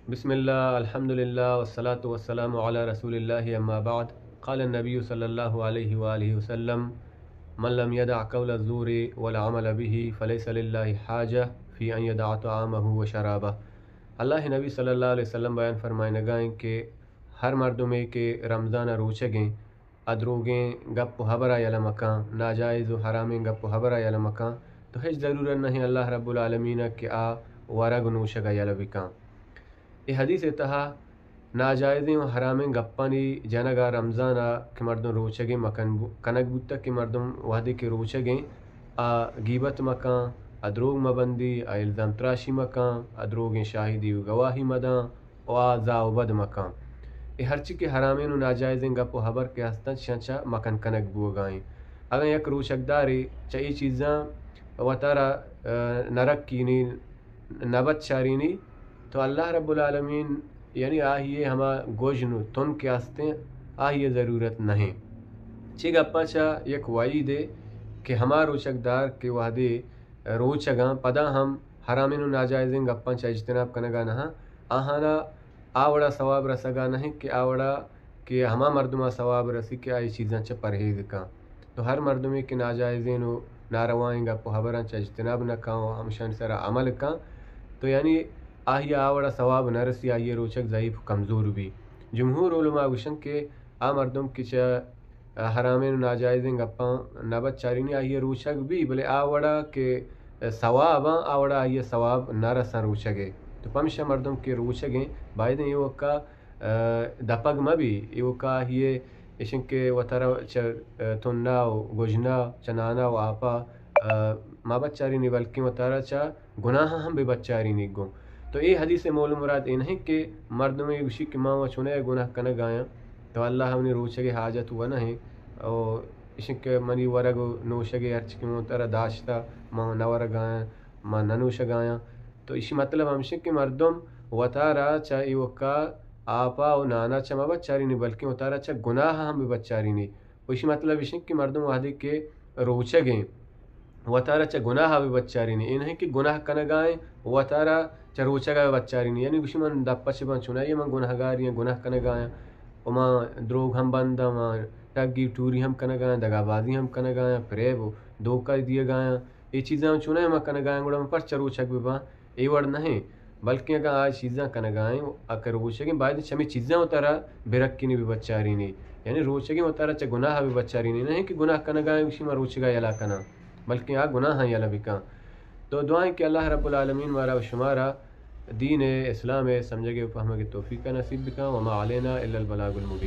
بسم الله، الحمد لله، والصلاة والسلام على رسول الله، أما بعد. قال النبي صلى الله عليه وآله وسلم: من لم يدع قول الزور والعمل به فليس لله حاجة في أن يدع طعامه وشرابه. اللہ نبی صلی اللہ علیہ وسلم بیان فرمائنگائیں کہ ہر مردمے کہ رمضان روچگیں، ء دروگیں گپ و ہبرا یلہ مکاں، ناجائز و حرامیں گپ و ہبرا یلہ مکاں، تو ہچ ضرورت نہ انت اللہ رب العالمین ء کہ آ ورگ و نوشگا یلہ بکاں۔ اے حدیث ء تہا ناجائزیں و حرامیں گپانی جنگا رمضان ء کہ مردم روچگیں مکن بو-، کنگ بوتگ کہ مردم وہدے کہ روچگیں آ گیبت مکاں، آ دروگ مبندی، آ الزام تراشی مکاں، آ دروگیں شاہدی و گواہی مداں، و آ زاہ و بد مکاں۔ اے ہرچی کہ حرامین و ناجائزیں گپ و ہبر کہ ہستنت، شاں چہ مکن کنگ بوگا ایں۔ اگاں یک روچگدارے چہ اے چیزاں وتارا، ء، نرکینی، نبت چارینی، تو اللہ رب العالمین یعنی آہی ہما گژن و تن کہ ہستیں، آہی ضرورت نہیں۔ چے گپا چہ یک وعیدے کہ ہما روچگدار کہ وہدے روچگاں پدا ہم حرامین و ناجائزیں گپاں چہ اجتناب کنگا نہاں، آہانا آ وڑا ثواب رسگا نہ انت کہ آ وڑا کہ ہما مردما ثواب رسی کہ آئی چیزاں چہ پرہیز کن۔ تو ہر مردمے کہ ناجائزین و ناروائیں گپ و ہبراں چہ اجتناب نہ کن و ہمشانی سرا عمل کن، تو یعنی آہی آ وڑا ثواب نہ رسی، آئی روچگ ضعیف و کمزور بی۔ جمہور علماء گوشن کہ آ مردم کہ چہ حرامین و ناجائزیں گپاں نبت چارینی، آئی روچگ بی، بلے آ وڑا کہ ثواباں، آ وڑا آئی ثواب نہ رساں روچگے۔ تو پمشا مردم کہ روچگیں، بایدیں ایوکا، ء، دپگ مہ بی، ایوکا آئی اشن کہ وتارا چہ، ء، تنا و گژنا، چہ نانا و آپا، ء، مہ بچارینی، بلکیں وتارا چہ گناہ ہم بہ بچارینی گوں۔ تو اے حدیث مول مراد اے نہیں کہ مردمے گوشی کہ ما و چنے گناہ کنگ آیاں، تو اللہ منی روچگے حاجت و نہیں، او اشن کہ منی ورگ و نوشگے ہرچی کہ من ترا داشتا، ما نہ ورگ آیاں، ما نہ نوشگ آیاں۔ تو اشی مطلب ہمشن کہ مردم وتارا چہ ایوکا آپا و نانا چہ مہ بچارینی، بلکیں وتارا چہ گناہ ہم بہ بچارینی۔ و اشی مطلب اشن کہ مردم وہدے کہ روچگیں وتارا چہ گناہ بہ بچارینی، اے نہیں کہ گناہ کنگائیں وتارا چہ روچگا بہ بچارینی، یعنی گوشی من دپا چہ باں چنائی من گناہگاری آں، گناہ کنگایاں، و من دروگ ہم بنداں، من ٹگی ٹوری ہم کنگایاں، دگابازی ہم کنگایاں، فریب و دھوکہ دیگایاں، اے چیزاں چنائی من کنگایاں، گڑا من پرچہ روچگ بہ باں؟ اے وڑ نہ انت، بلکیں اگاں آ چیزاں کنگا ایں، اگاں روچگیں باید چمی چیزاں وتارا برکینی بہ بچارینی، یعنی روچگیں وتارا چہ گناہ بہ بچارینی، نہ انت کہ گناہ کنگا ایں گوشی ما روچگا یلا کناں، بلکیں آ گناہاں یلا بکاں۔ تو دعا ایں کہ اللہ رب العالمین مارا و شمارا دین اسلام سمجھگے و پہمگے توفیق نصیب بکاں۔ وما علینا الا البلاغ المبین۔